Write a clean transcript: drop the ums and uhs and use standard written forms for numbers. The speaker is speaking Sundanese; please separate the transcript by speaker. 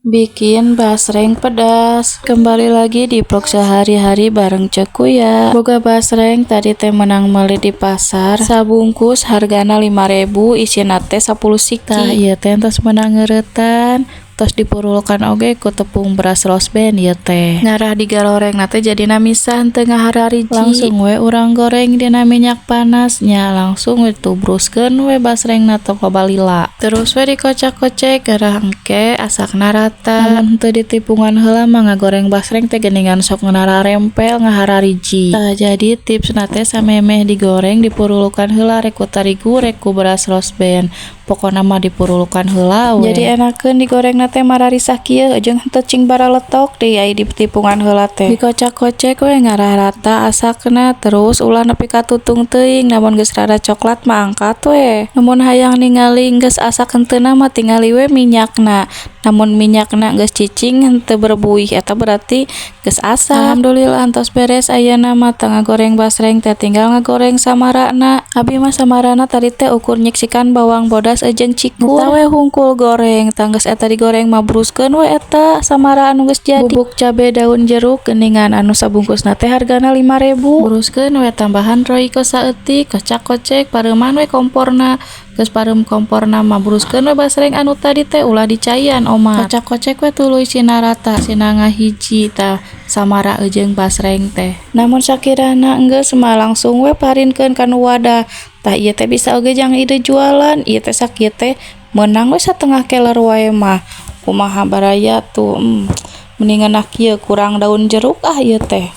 Speaker 1: Bikin basreng pedas. Kembali lagi di vlog sehari-hari bareng Cekuya. Boga basreng tadi teh menang meuli di pasar. Sabungkus hargana 5000, isina teh 10 siki. Tah, ieu teh tos meunang ngeuretan. Tos dipurulkan oge ku tepung beras rosben ieu teh. Ngarah digaroreng teh jadina misah, teu ngaharariji. Langsung we urang goreng dina minyak panas nya, langsung we tubruskeun we basrengna, tong loba lila. Terus we dikocak-kocek ngarah engke asakna rata. Lamun henteu ditipungan heula mah, ngagoreng basreng teh geuningan sok ngararempel, ngaharariji. Tah, jadi tipsna teh samemeh digoreng dipurulukan heula, rek ku tarigu, rek ku beras rosben. Pokona mah dipurulukan heula we. Jadi enakeun digorengna teh mararisah kieu jeung henteu cing baraletok deui ai ditipungan heula teh. Dikocak-kocek we ngarah rata asakna, terus ulah nepi ka tutung teuing. Lamun geus rada coklat mah angkat we. Lamun hayang ningali geus asak henteuna mah, tingali we minyakna. Lamun minyakna geus cicing, henteu berbuih, eta berarti geus asak. Alhamdulillah, entos beres ayeuna mah ngagoreng basreng teh, tinggal ngagoreng samarana. Abi mah samarana tadi teh ukur nyiksikan bawang bodas jeung cikur. Tah we hungkul goreng. Tah, geus eta digoreng mah, bruskeun we eta samara anu geus jadi. Bubuk cabe daun jeruk geuningan anu sabungkusna teh hargana 5000. Bruskeun we, tambahan Royco saeutik, kocak-kocek, pareuman we komporna. Geus pareum komporna mah, bruskeun we basreng anu tadi teh, ulah dicaian omat. Kocak-kocek we tuluy sina rata, sina ngahiji tah samara jeung basreng teh. Namun sakirana enggeus mah, langsung we parinkeun kana wadah. Tah, ieu teh bisa oge jang ide jualan. Ieu teh sakieu teh meunang we satengah keler wae mah. Kumaha, baraya tuh? Mendingan kieu, kurang daun jeruk ah ieu teh.